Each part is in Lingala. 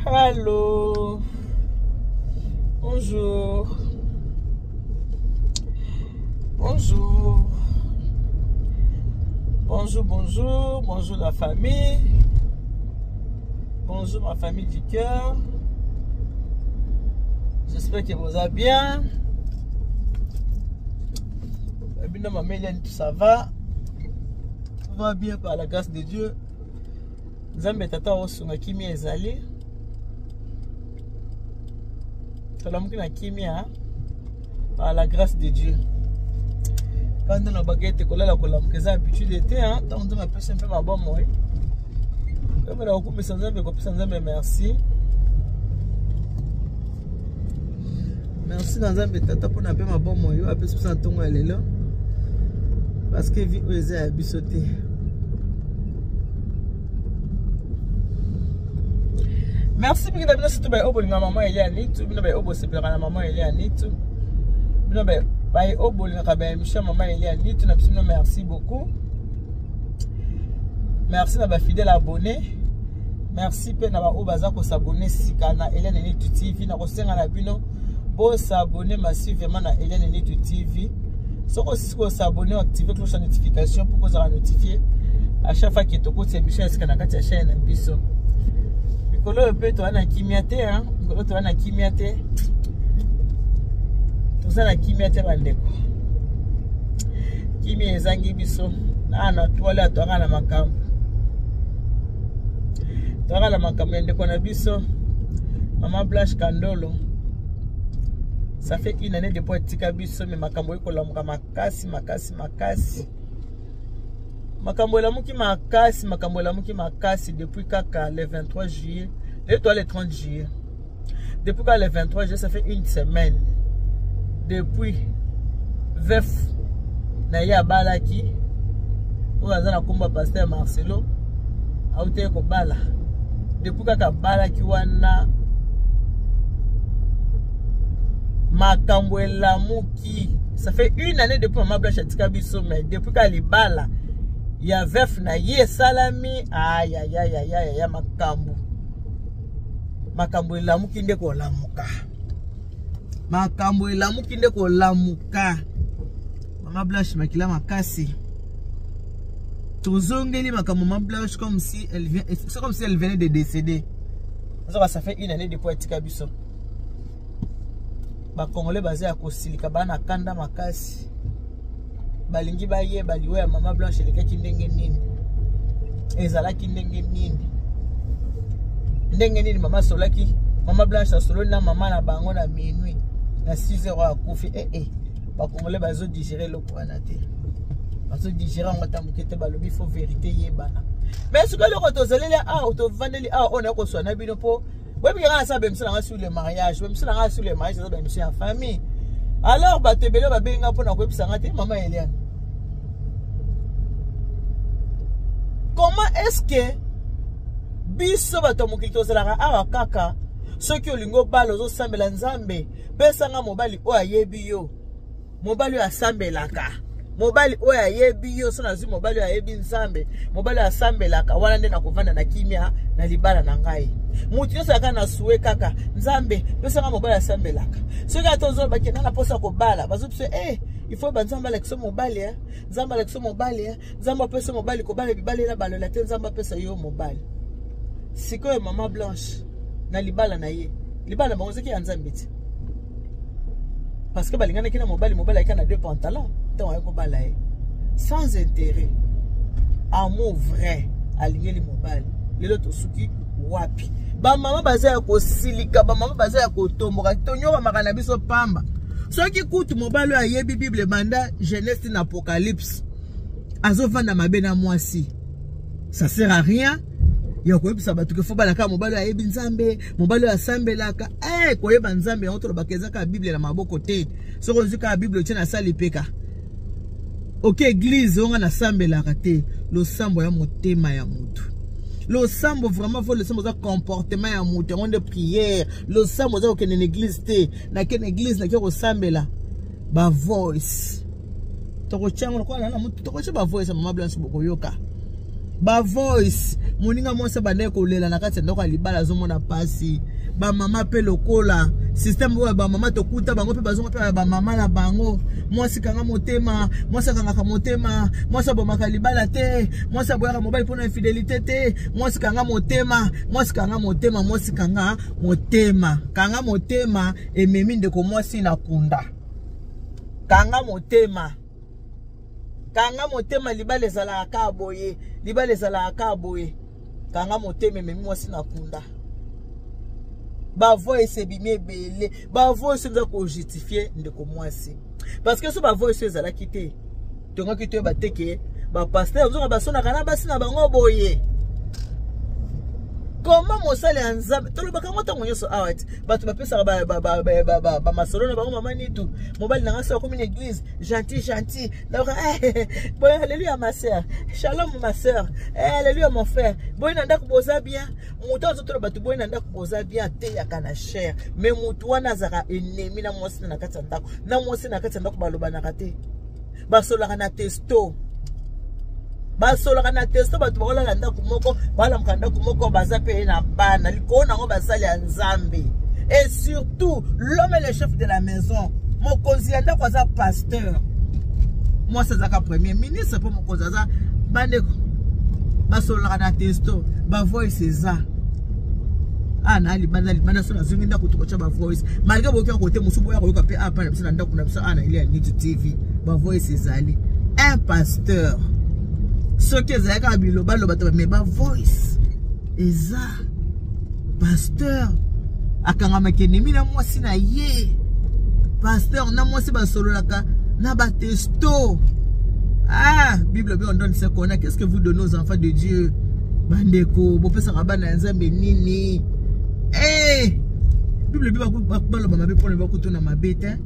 Allô. Bonjour. Bonjour. Bonjour, bonjour. Bonjour la famille. Bonjour ma famille du cœur. J'espère que vous allez bien. Bino mama Eliane, tout ça va. Tout va bien par la grâce de Dieu. Nzambe tata osunga kimia ezali. Tolamuki na kimia par la grâce de Dieu. Kanda na bagete kolala kolamuka eza habitude te hein. Ntango Nzambe apesi mpe mabomoi. Oyebela kokumisa Nzambe kopesa Nzambe merci. Merci na Nzambe tata mpona mpe mabomoi oyo apesi biso na ntongo ya lelo. Parce que vie oyo eza ya biso te. Merci mingi na bino surtout baye oyo bolingaka mama Elia Nitu, bino baye oyo bosepelaka na mama Elia Nitu, bino baye oyo bolingaka ba émission mama Elia Nitu, na biso bino merci beaucoup. Merci na ba fidèles abonnés. Merci pe na ba oyo baza ko s'abonner sika na Eliane Nitu TV na kosenga na bino bo s'abonner massivement na Eliane Nitu TV. Soki osisi ko s'abonner, activer cloche ya notification pour kozala notifié à chaque fois que tokoti émission ya sika na kati ya chaîne na biso. Mikolo oyo pe toza na kimia te, hein? Mikolo toza na kimia te. Toza na kimia te bandeko. Kimia ezangi biso. Ah, na toile toaka na makambo. Toaka na makambo ya ndeko na biso. Maman Blanche Kandolo. Ça fait une année depuis atika biso mais makambo ekolamuka makasi makasi makasi. Makambo elamuki makasi, makambo elamuki makasi depuis kaka le 23 juillet. Le toi le 30 juillet. Depuis kaka le 23 juillet, ça fait une semaine. Depuis veuf na ye abalaki oyo aza na kombo ya pasteur Marcelo autaki kobala. Depuis kaka abalaki wana makambo elamuki. Ça fait une année depuis maman Blanche atika biso mais depuis kaka libala ya veuf na ye esalami ayayayayaya makambo makambo elamuki nde kolamuka makambo elamuki nde kolamuka. Maman Blanche makila makasi tozongeli makambo maman Blanche comme si elle vient, c'est comme si elle venait de décéder. Ça fait une année depuis atika biso. Ba Congolais baza ya kosilika bana kanda makasi. Balingi bayeba liwa ya Maman Blanche elekaki ndenge nini, ezalaki ndenge nini, ndenge nini mama asolaki, Maman Blanche asololi na mama na bango na minuit na 6 heures akufi. Eh eh, ba Congolais bazo digérer eloko wana te, bazo digérer yango ata moke te. Balobi faut vérité yebana. Mais soki eloko tozaleli awa, tovandeli awa oyo nakoswa na bino mpo boyebi kaka nasala ba émission na nga sur le mariage, ba émission na nga sur le mariage eza ba émission ya famille. Alors bato ebele babengi nga mpona koyebisa nga te Maman Eliane, comment est-ce que biso bato ya mokili tozalaka awa kaka soki olingi obala ozosambela Nzambe pesanga mobali oyo ayebi yo, mobali oyo asambelaka, mobali oyo ayebi yo. So nazwi mobali oyo ayebi Nzambe, mobali oyo asambelaka, wana nde nakovanda na kimia na libala na ngai. Moto nyonso kaka na suwe kaka Nzambe pesanga mobali asambelaka. Soki ata ozoloba na mposa kobala, bazobiso il faut ba Nzambe alakisa mobali, eh? Nzambe alakisa mobali, eh? Nzambe apesa mobali kobala bibalela balola te, Nzambe apesa yo mobali. Sikoyo Maman Blanche na libala na ye, libala na bango ezaki ya Nzambe te, parce que balinganaki na mobali, mobali ayaki na deux pantalons ntango ayaki kobala ye sans intérêt, amour vrai alingeli mobali. Lelo tosuki wapi? Bamama baza ya kosilika, bamama baza ya kotomboka, tonyokamaka na biso pamba. Soki kutu mobali oyo ayebi Bible banda Genèse na Apocalypse azovanda mabe na mwasi, ça sert à rien ya koyebisa bato ke fo balaka mobali oyo ayebi Nzambe, mobali oyo asambelaka. Koyeba Nzambe yango tolobaka eza kaka Bible na maboko te. Soki ozwi kaka Bible otie na sali peka oke église onga nasambelaka te. Losambo ya motema ya motu, losambo vraiment fo losambo eza comportement ya motu, yango nde prière. Losambo eza kokende na église te, nake na église nake kosambela. Ba voice tokotia yango lokola na motu, tokotia ba voice ya Mama Blanche, bokoyoka. Ba voice moninga mwasi abandaki kolela na kati ya ndako ya libala, azomona mpasi. Bamama mpe lokola système oyo ya bamama tokuta bango mpe bazonga mpe ya bamama na bango. Mwasi kanga motema, mwasi akangaka motema, mwasi abomaka libala te, mwasi aboyaka mobali mpona infidelité te. Mwasi kanga motema, mwasi kanga motema, mwasi kanga motema, kanga motema ememi ndeko mwasi na kunda. Kanga motema, kanga motema, libala ezalaka kaka boye, libala ezalaka kaka boye. Kanga motema ememi mwasi na kunda. Bavoice ebimi ebele, bavoice eza kojustifie ndeko mwasi, parce que so bavoice ezalaki te, tongaki toyeba te ke bapaster nzoka basonaka na basi na bango boye. Koma mosali ya Nzambe, tolobaka yango ntango nyonso awa ti bato bapesaka bamasolo na bango. Mama Nitu, mobali na nga so akomi na église, gentil gentil, donc boye: "Alléluia ma sœur, shalom ma sœur, alléluia mon frère, boye na ndako boza bien." Moto azotola bato boye na ndako boza bien, ateyaka na chaire, mais motu wana azalaka ennemi na mwasi na kati ya ndako. Na mwasi na kati ya ndako balobanaka te, basolaka na texto, basolaka na texto. Bato bakolala ndako moko, balamuka ndako moko, baza mpe na bana likolo nango, basali ya Nzambe. Et surtout l'homme est le chef de la maison. Mokonzi ya ndako aza pasteur, mwasi azalaka premier ministre, mpo mokonzi aza. Bandeko basololaka na texto, bavoice eza ah na libanda libanda. So nazongi ndako, tokotya bavoice, malgré boyoki kote mosusu, boya koyoka mpe apa na biso na ndako na biso a na Ile ya Nitu TV. Bavoice ezali. Un pasteur, soki ezali kaka bilobaloba to, mais bavoice eza. Pasteur akangamaki ennemi na mwasi na ye. Pasteur na mwasi basololaka na batexto. Ah, Bible bi on donne ce qu'on a. Qu'est-ce que vous donnez aux enfants de Dieu? Bandeko, bopesaka bana ya Nzambe nini? Hey! Bible bi baloba mabe mpona bakutuna mabe te.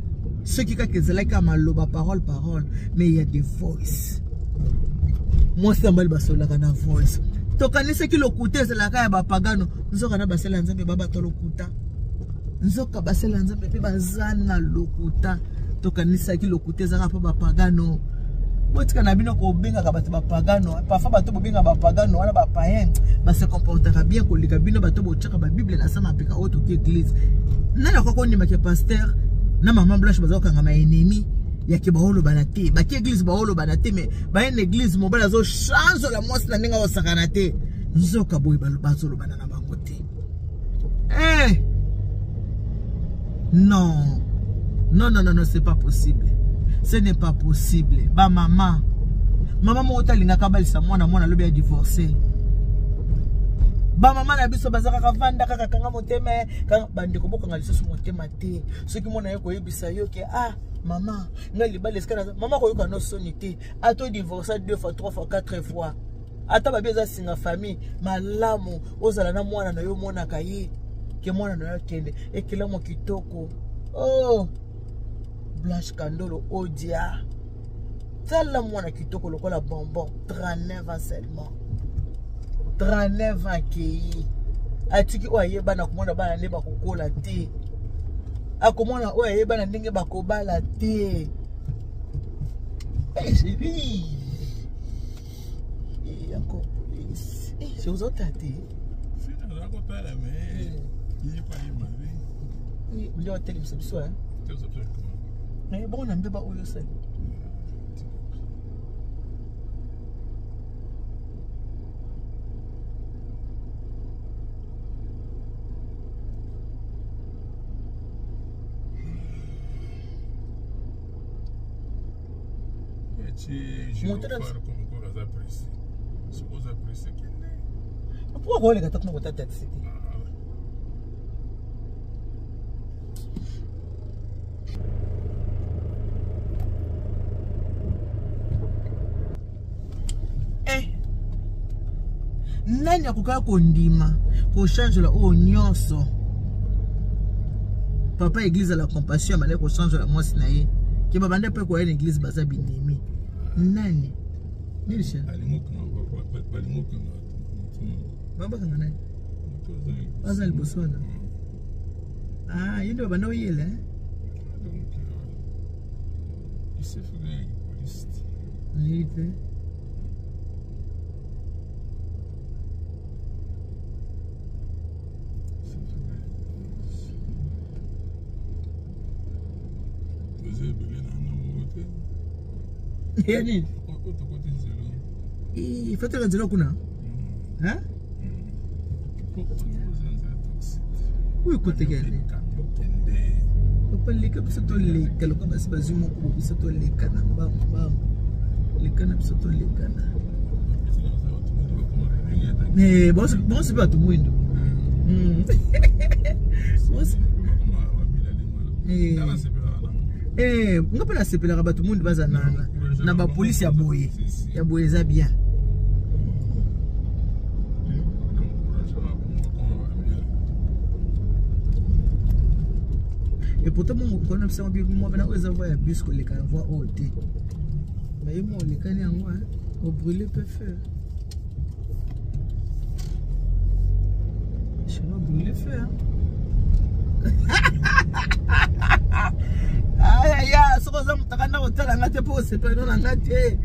Soki kaka ezalaki ya maloba, parole parole, mais il y a des voices. Mwasi na mobali basololaka na voice. Tokanisaki lokuta ezalaka ya bapagano, nzoka na basala ya Nzambe babato lokuta, nzoka basala ya Nzambe mpe baza na lokuta. Tokanisaki lokuta ezalaka mpo bapagano. Botika na bino kobengaka bato bapagano. Parfois bato bobenga bapagano wana, bapayen, base comportaka bien koleka bino bato botiaka babible na sama mapeka oyo toki église. Nani akoki kondimaka pasteur na mama Blanche baza kokangama ennemi yake, baolobana te, baki église baolobana te, mais baye na église, mobali azochanzola mwasi na ndenge akosakana te. Nzoka boye bazolobana na bango te. Eh! Non, non, non, non, non, c'est pas possible, ce n'est pas possible. Bamama, mama moko te alingaka abalisa mwana, mwana alobi ya divorce. Bamama na biso baza kaka vanda kaka, kanga motema. Bandeko, bokanga lisusu motema te. Soki mwana ye koyebisa yo ke: "Ah mama, ngai libala esika na mama," koyoka no soni te. Ato divorce deux fois, trois fois, quatre fois, ata babi eza singa famille malamu. Ozala na mwana na yo, omonaka ye ke mwana na yo akende ekelamo kitoko. Oh, Blanche Kandolo Odia, tala mwana kitoko lokola bonbon, 39 ans seulement, 39 ans akei, atiki oyo ayebana komona bana nde bakokola te, akomona oyo ayebana ndenge bakobala te. Eh, chérie, eh, encore police. Eh, c'est aux autres te. Si naza kotala, mais ye pa ye mabe. Nde otelemisa biso. Bongo na mbeba oyo osali. Moto aza pressé, soki oza pressé, kende. Pourquoi koleka ta kuna kota taxi te? Eh, nani akokaka kondima kochangela oyo nyonso? Papa église ya la Compassion abandaki kochangela mwasi na ye ke babanda mpe koya na église, baza binemi. Nani nini? Babakanga nani? Baza liboso wana. Ah, ye nde babanda oyela. Nayebi te. Ya nini? Fataka nzela kuna. Hein? Oyo ekotaki ya nini? Papa leka biso toleka lokola basi bazwi moko bo biso tolekana mbangu mbangu lekana biso tolekana bango mpe bato mwindo. Nga mpe nasepelaka bato mwindo baza na bapolisi ya boye ya boye eza bien. Et pourtant mon mokolo na biso mwa bana oyo eza voie ya bus koleka na voie oyo te, mais ye mwa olekani yango obrûle pe feu. Chérie, brûle feu, hein. Ayaya, soki oza moto akanda kotala nga te mpo osepela na nga te,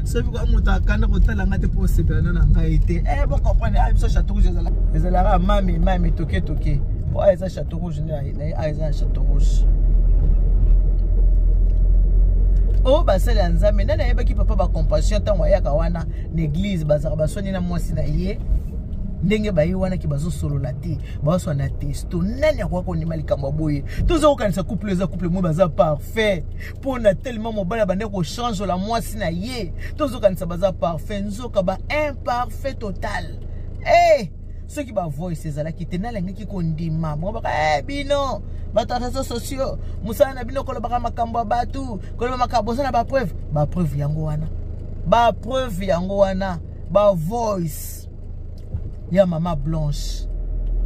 soki kwa moto akanda kotala nga te mpo osepela na ngai te, bocomprendre. Ah, biso Chateau Rouge ezalaka mami mami toke toke po a eza Chateau Rouge nde a eza na Chateau Rouge oyo basali ya Nzambe. Nani ayebaki papa bacompassion ntango ayaka wana na église, bazalaka baswani na mwasi na ye ndenge baye wana ki bazosolola te, bazoswa na testo. Nani akoka kondima likambo ya boye? Toza kokanisa couple eza couple moi baza parfait mpo na tellement mobali abande kochangeola mwasi na ye, tozokanisa baza parfait, nzoka ba imparfait total. Hey! Soki bavoice ezalaki te, nalingaki kondima bango baka hey, bino bato ya réseau sociaux, mosala na bino kolobaka makambo ya bato, koloba makambo boza na bapreuve. Bapreuve yango wana, bapreuve yango wana, bavoice ya mama Blanche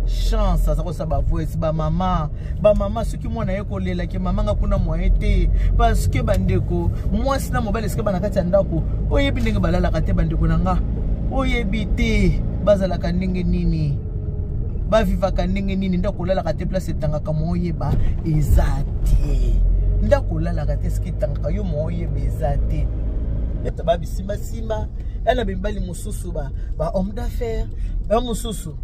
Chance aza kosala bavoice. Bamama, bamama, soki mwana ye kolelaki mama nga kuna moye te, parce que bandeko mwasi na mobali esika bana kati ya ndako, oyebi ndenge balalaka te. Bandeko na nga, oyebi te bazalaka ndenge nini, bavivaka ndenge nini. Ndako olalaka te, place etangaka mo oyeba eza te. Ndako olalaka te, esika etangaka yo mo oyeba eza te. Babisimbasimba ya na mibali mosusu, ba homme d'affaires, bamosusu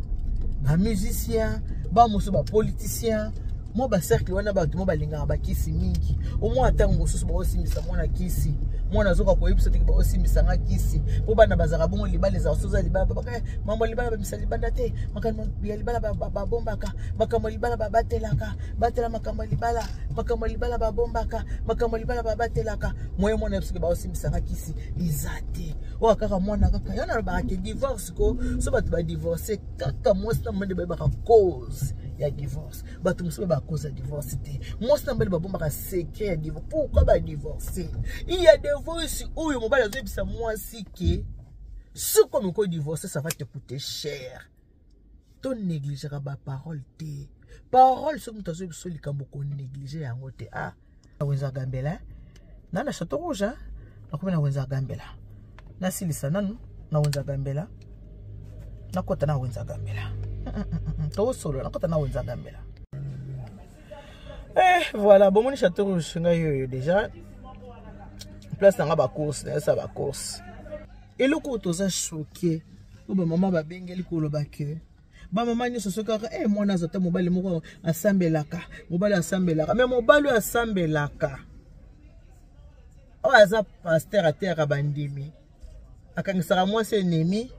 bamusicien, bamosusu bapoliticien, mwa bacercle wana bato mo balingaka bakisi mingi. Omwa ntango mosusu baosimbisa mwana kisi, mwana azoka koyebisa teke baosimbisanga kisi, mpo bana bazalaka bongo. Libala ezala soza libala, babaka mambo ya libala babimisa libanda te, makambo ya libala babombaka, makambo ya libala babatelaka, batela makambo ya libala, makambo ya libala babombaka, makambo ya libala babatelaka. Moye mwana yebisoki baosimbisanga kisi eza te, oyo kaka mwana kaka yo nalobaka ke divorce ko so bato badivorce kaka mwasi na mobali bayebaka cause ya divorce. Bato mosusu bayebaka cause ya divorce te. Mwasi na mobali babombaka secret ya divorce. Pourquoi badivorce? Il y a divorce oyo mobali azoyebisa mwasi ke soki omeki odivorce, ça va te coûter cher. To négligeaka baparole te. Parole, soki moto azoyebisa likambo, konéglige yango te. Ah, wenza Gambela na Chateau Rouge, nakomi na wenza Gambela, nasilisa nanu na wenza Gambela, nakota na wenza Gambela, tosolola, nakota na wenza Gambela. Voilà, bomoni Chateau Rouge ngai oyo déjà place nanga bacourse, nayosala bacourse. Eloko oyo toza choqué, oyo bamama babengeli koloba ke bamama nyonso soki kaka mwana aza ta mobali moko asambelaka, mobali asambelaka, mais mobali oyo asambelaka, oyo aza pasteur, ateyaka bandimi, akangisaka mwasi ennemi,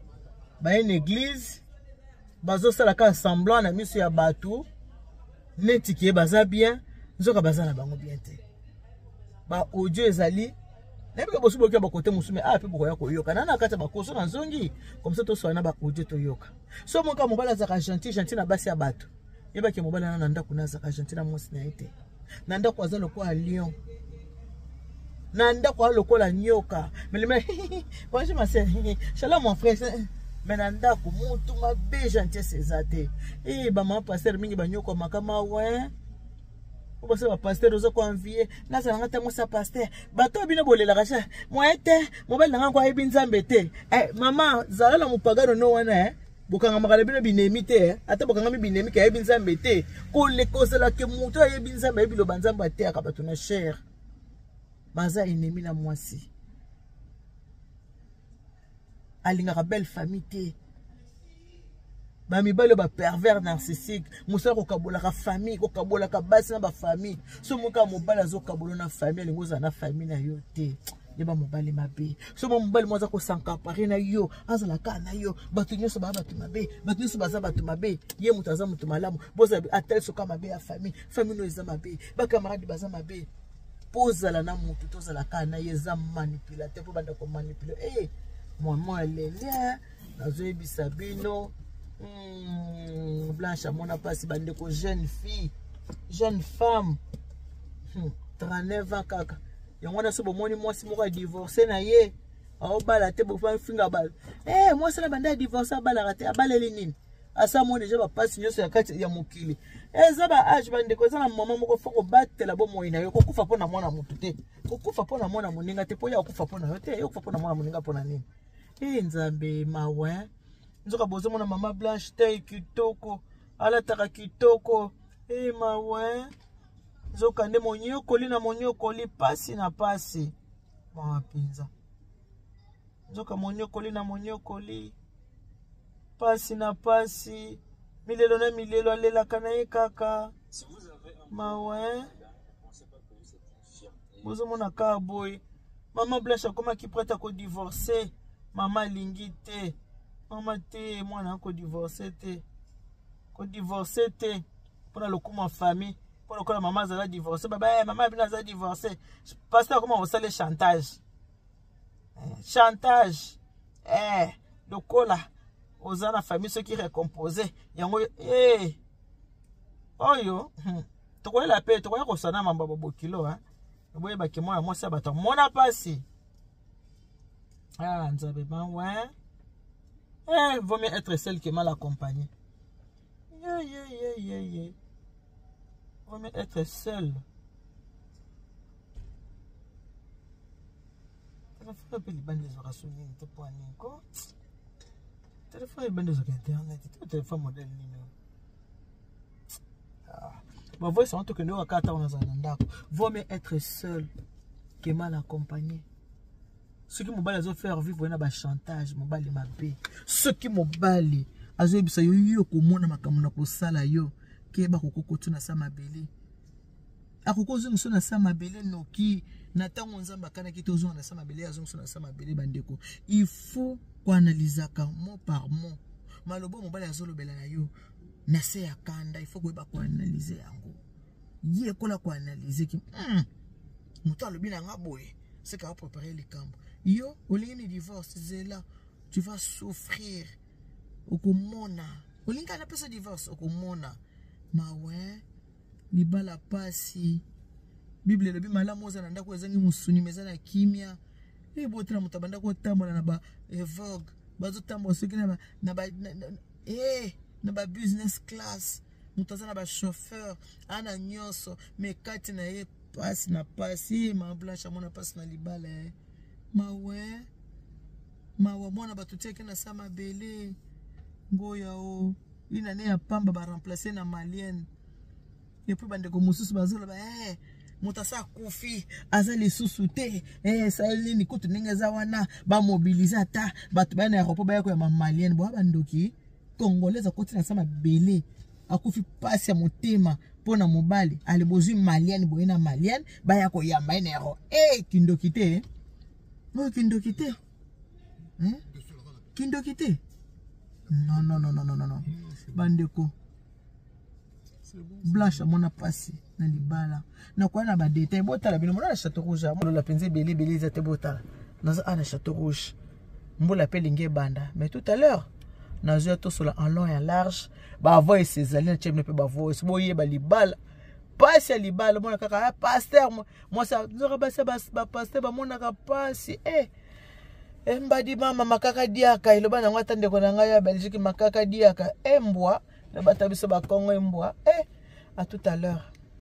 baye na église, bazosalaka semblant na miso ya bato neti ke baza bien, nzoka baza na bango bien te. Baaudio ezali, nayebi ke bosu boyoki bakote mosusu, mais awa mpe bokoya koyoka na kati ya bakoso na nzongi comme ça toswala na baaudio toyoka. So moka mobali azalaka gentil gentil na basi ya bato, yebaki mobali wana na ndako na azalaka gentil na mwasi na ye te. Na ndako aza lokola lion, na ndako aza lokola nyoka. Meleme bonjour ma sœur, shalom mon frère, mais na ndako mutu mabe, gentillesse eza te. E bamama pasteur mingi banyokwamaka mawe po basa bapasteur. Oza koenvie nazala nga ntango sa pasteur, bato oyo bino bolelaka sa moye te, mobali na nga ko ayebi Nzambe te. Mama, zala na mopagano no wana, bokangamaka na bino binemi te, ata bokangami binemi ke ayebi Nzambe te, koleka ozalaka moto ayebi Nzambe, ayebi loba Nzambe, ateyaka bato na chere, baza ennemi na mwasi, alingaka belle famille te. Bamibali oyo bapervers narcissique, mosala kokabolaka famille, kokabolaka basi na bafamille. So moka mobali azokabola na famille, alingi ozala na famille na yo te. Yeba mobali mabe. So mo mobali mo aza kosankapare na yo, azala kaka na yo. Bato nyonso baa bato mabe, bato nyonso baza bato mabe. Ye moto aza moto malamu. Bozala atel soka mabe ya famille, famille no eza mabe, ba camarade baza mabe. Mpo ozala na moto tozala kaka na ye eza manipulateur mpo banda komanipule. Eh, mama aleli nazoyebisa bino. Blanche amona mpasi bandeko, jeune fille, jeune femme, 39 ans kaka. Yango wana so bomoni mwasi moko adivorce na ye aobala te, bofinga bala eh, mwasi na banda adivorce abalaka te, abaleli nini? Asa moni deja bapasi nyonso ya kati ya mokili. Eza ba age bandeko, eza na mama moko fo kobatela bomoi na yo. Kokufa mpo na mwana motu te, kokufa mpo na mwana moninga te, mpo ye akufa mpo na yo te, ye okufa mpo na mwana moninga mpo na nini? E Nzambe, mawa. Nzoka bozomona mama Blanche te kitoko, alataka kitoko. E mawa, nzoka nde monyokoli na monyokoli, pasi na pasi. Mawa mpenza, nzoka monyokoli na monyokoli, pasi na pasi, milelo na milelo, alelaka na ye kaka. Mawa, bozomona kaka boye. Mama Blanche akomaki prête akodivorce, mama alingi te. Mama te, mwana akodivorce te, kodivorce te mpona lokumu ya famille, mpo lokola mama azala divorce, baba mama bino aza divorce. Pasteur akoma kosala chantage, chantage lokola oza na famille soki recompose yango oyo tokoyela mpe tokoya kosana mambo ya babokilo. Boyebaki mwana mwasi ya bato amona mpasi. Ah, Nzambe, mawa. Vaut mieux être seul que mal accompagné. Yeah, yeah, yeah, yeah, yeah. Vaut mieux être seul. Telefone mpe libanda ezwaka so nini te, mpo nini ko telefone libanda ezwaka internet te? Telefone modèle nini oyo? Bavoice yango tokende oyo kaka ntango nazala na ndako. Vaut mieux être seul que mal accompagné. Soki mobali azofaire vivre na bachantage, mobali mabe, soki mobali azoyebisa yo yo komona makambo na kosala yo, keba, kokokoti na sa mabele, akoki ozongisa na sa mabele noki na ntango Nzambe akanaki te ozonga na sa mabele, azongisa na sa mabele. Bandeko, il faut koanalizaka mot par mot maloba mobali azolobela na yo na se ya kanda. Il faut koyeba koanalyse yango, yekola koanalyse ki moto alobi na nga boye, seka aprépare likambo. Yo olingi ni divorce, zela, tu vas souffrir. Okomona olingi ana pesa divorce, okomona mawe. Libala pasi. Bible elobi malamu oza na ndako ezangi mosuni, me eza na kimia. Ebotela moto abanda kotambola na ba evogue, bazotambola soki na ba business class, moto aza na bachauffeur, ana nyonso, me kati na ye pasi na pasi. Ma Blanche amona pasi na libala. Mawe, mawa, mwana bato tiaki na sa mabele ngoya o ina ne ya pamba, baremplace na malienne. Epuis bandeko mosusu bazoloba moto asa akufi, aza lisusu te, esali nini? Kutu ndenge eza wana, bamobilize ata bato baya na aéroport, baya koyamba malienne. Boya bandoki congolaise akoti na sa mabele, akufi pasi ya motema mpo na mobali. Ale bozwi malienne boye na malienne, baya koyamba ye na aéroport. Kindoki te oyo, kindoki te, kindoki te. Non, non, non, non, non, non. Bandeko, Blanche amona mpasi na libala. Nakoya na badetail, botala bino mona na Chateau Rouge, molola mpenza ebele ebele eza te. Botala, naza a na Chateau Rouge, mbula mpe elingi ebanda, mais tout à l'heure nazwa tosola en long et en large. Bavoice ezali na tie bino mpe bavoice, boyeba libala, pasi ya libala. Omona kaka pasteur mwasi, nzoka basi bapaster bamonaka pasi. Embadi mama makaka diaka eloba nango ata ndeko na ngai ya Belgique, makaka diaka embwa nabata biso bakongo embwa. À tout à l'heure.